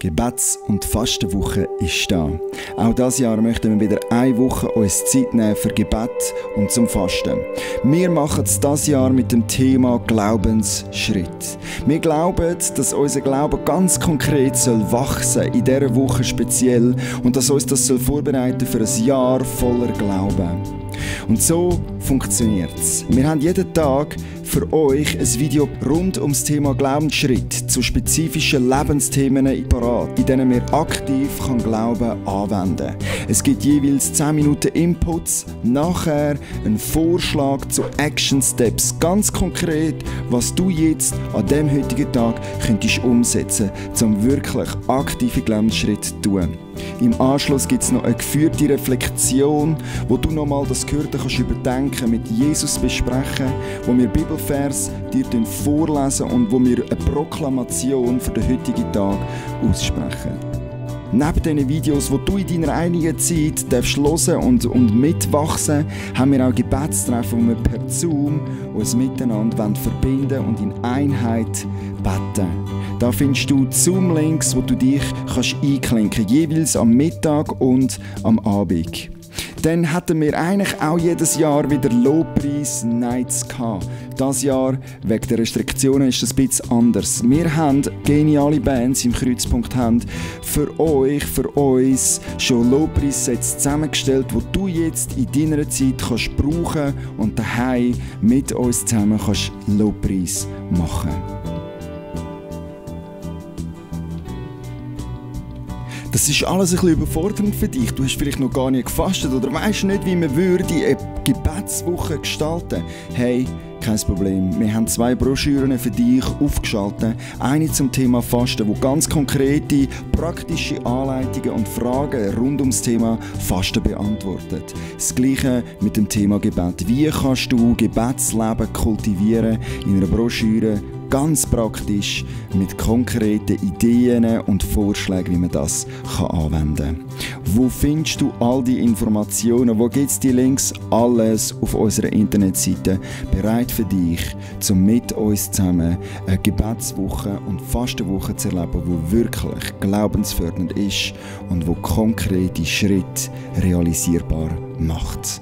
Gebets- und Fastenwoche ist da. Auch dieses Jahr möchten wir wieder eine Woche uns Zeit nehmen für Gebet und zum Fasten. Wir machen es dieses Jahr mit dem Thema Glaubensschritt. Wir glauben, dass unser Glaube ganz konkret soll wachsen in dieser Woche speziell und dass uns das soll vorbereiten für ein Jahr voller Glauben. Und so funktioniert es. Wir haben jeden Tag für euch ein Video rund ums Thema Glaubensschritt zu spezifischen Lebensthemen parat, in denen wir aktiv Glauben anwenden können. Es gibt jeweils 10 Minuten Inputs, nachher einen Vorschlag zu Action Steps, ganz konkret, was du jetzt an dem heutigen Tag könntest umsetzen, um wirklich aktive Glaubensschritte zu tun. Im Anschluss gibt es noch eine geführte Reflexion, wo du nochmal das Gehörte kannst überdenken, mit Jesus besprechen, wo wir Bibelvers dir vorlesen und wo wir eine Proklamation für den heutigen Tag aussprechen. Neben diesen Videos, die du in deiner eigenen Zeit hören und mitwachsen, haben wir auch Gebetstreffen, wo wir per Zoom uns miteinander verbinden und in Einheit beten. Da findest du Zoom-Links, wo du dich einklinken kannst, jeweils am Mittag und am Abend. Dann hatten wir eigentlich auch jedes Jahr wieder Lobpreis-Nights gehabt. Dieses Jahr, wegen der Restriktionen, ist das ein bisschen anders. Wir haben geniale Bands im Kreuzpunkt für uns schon Lobpreis-Sets zusammengestellt, die du jetzt in deiner Zeit kannst brauchen und daheim mit uns zusammen kannst Lobpreis machen. Das ist alles ein bisschen überfordernd für dich. Du hast vielleicht noch gar nicht gefastet oder weißt nicht, wie man eine Gebetswoche gestalten würde. Hey, kein Problem. Wir haben 2 Broschüren für dich aufgeschaltet. Eine zum Thema Fasten, wo ganz konkrete, praktische Anleitungen und Fragen rund ums Thema Fasten beantwortet. Das Gleiche mit dem Thema Gebet. Wie kannst du Gebetsleben kultivieren in einer Broschüre? Ganz praktisch, mit konkreten Ideen und Vorschlägen, wie man das anwenden kann. Wo findest du all die Informationen? Wo gibt es die Links? Alles auf unserer Internetseite. Bereit für dich, um mit uns zusammen eine Gebetswoche und Fastenwoche zu erleben, die wirklich glaubensfördernd ist und wo konkrete Schritte realisierbar macht.